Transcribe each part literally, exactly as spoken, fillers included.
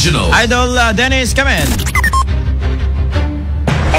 Idol uh, Dennis Kamen.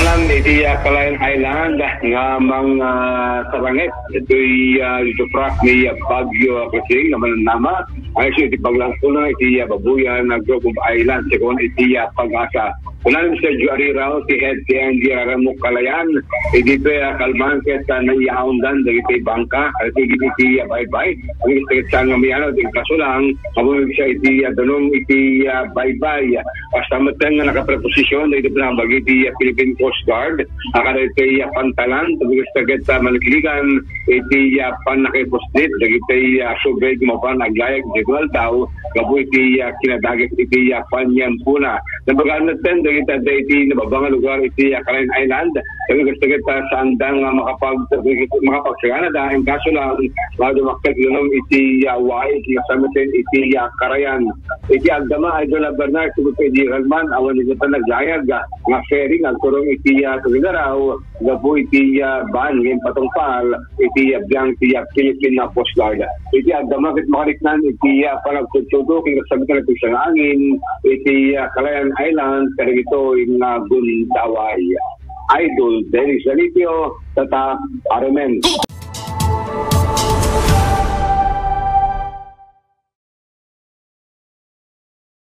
Alam iti uh, Kalayan Island nga mang uh, sarangit ito'y uh, lituprak ni uh, Bagyo Krising nga mananama. Ay siya iti paglangkuna iti uh, babuyan na uh, group of islands, second iti uh, pag-asa. Kunan Sergio Arirao, si Head K N D Raramuk Kalayan, iti uh, kalman ket uh, naiyaundan dagiti bangka, kasi iti uh, baybay. Ang istakit sa nga miyano, di kaso lang, Amun siya iti uh, danum iti uh, baybay. Basta metten nga nakapreposisyon iti pinambag iti uh, Philippine Coast Guard. Akada iti uh, pantalan, tagis taget uh, manikligan iti uh, pannakipuslit dagiti uh, subay mapan aglayag iti aldaw gapu iti uh, kinadagis iti uh, panyempuna. Nabagaan metten dagiti adda iti nababanga lugar iti uh, Kalayan Island. Tagis taget uh, saan da nga makapag makapagsagana da. Ang kaso lang, Madu makket nunum iti uh, wais nga samiten iti uh, karayan. Iti agdama ay doon na Bernard, subot kay Gerald man, awan iti pa naglayag uh, nga ferry nga agturong iti uh, Tugigaraw, gapu iti uh, ban, ngem patungpal, iti uh, biyang ti uh, Philippine uh, Coast Guard. Iti agdama ket makariknan iti uh, panagtuttudo, king kasabitan ng pisang angin, iti uh, Kalayan Island, kadagito in uh, gundaway. Idol Dennis Zalipio, Tata Arumen.